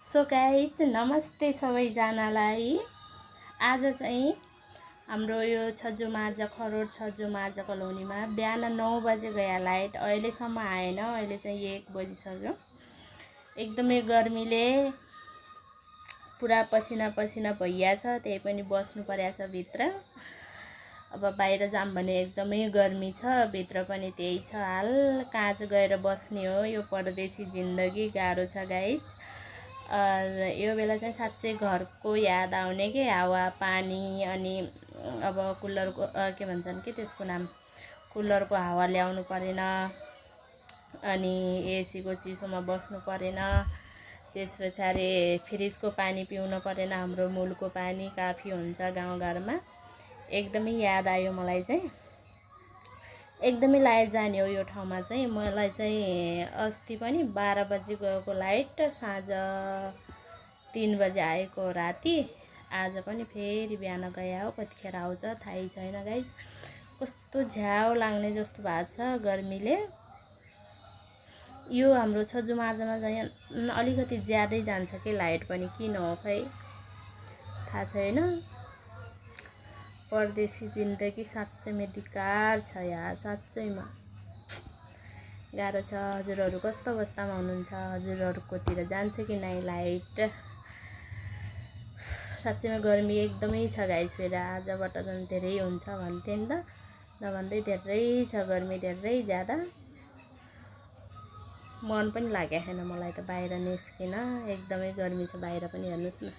So guys नमस्ते सबैजनालाई। आज चाहिँ हाम्रो यो छज्जु मार्ज खरोड छज्जु मार्ज कलोनीमा बिहान 9 बजे गया लाइट, अहिलेसम्म आएन। अहिले चाहिँ 1 बजिसक्यो। एकदमै गर्मीले पुरा पसिना पसिना भइयाछ, त्यही पनि बस्नु परेछ भित्र। अब बाहिर जाम भने एकदमै गर्मी छ, भित्र पनि त्यही छ हाल। कहाँ चाहिँ गएर बस्ने हो, यो परदेशी जिन्दगी गाह्रो छ गाइज। यो बेला चाहिँ साँच्चै घरको याद आउने के, हावा पानी। अनि अब कुलरको के भन्छन् कि त्यसको नाम, कुलरको हावा ल्याउनु परेन, अनि एसीको चिसोमा बस्नु परेन, त्यस पछाडि फ्रिजको पानी पिउनु परेन। हाम्रो मूलको पानी काफी हुन्छ गाउँघरमा। एकदमै याद आयो मलाई चाहिँ, एकदमै लाइट जाने हो यो ठाउँमा चाहिँ। मलाई चाहिँ अस्ति पनि 12 बजी गएको लाइट साँझ 3 बजे आएको राति। आज पनि फेरि बिहान गया हो, कतिखेर आउँछ थाहै छैन गाइस। कस्तो झ्याउ लाग्ने जस्तो भएको छ गर्मीले। यो हाम्रो छज्जु मार्जमा चाहिँ अलिकति ज्यादै जान्छ कि लाइट पनि, किन हो खै थाहा छैन। परदेशी जिन्दगी साँच्चैमा धिक्कार छ यार, साँच्चैमा गाह्रो छ। हजुरहरू कस्तो अवस्थामा हुनुहुन्छ? हजुरहरूकोतिर जान्छ कि नै लाइट? साँच्चैमा गर्मी एकदमै छ गाइस। फेरि आजबाट झन् धेरै हुन्छ भन्थे नि त, नभन्दै धेरै छ गर्मी, धेरै ज्यादा। मन पनि लागेको छैन मलाई त बाहिर निस्किन, एकदमै गर्मी छ बाहिर पनि। हेर्नुहोस् न,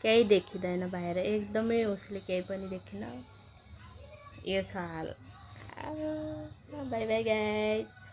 केही देखिँदैन बाहिर, एकदमै उसले केही पनि देखिन। यो छ हाल। By by guys.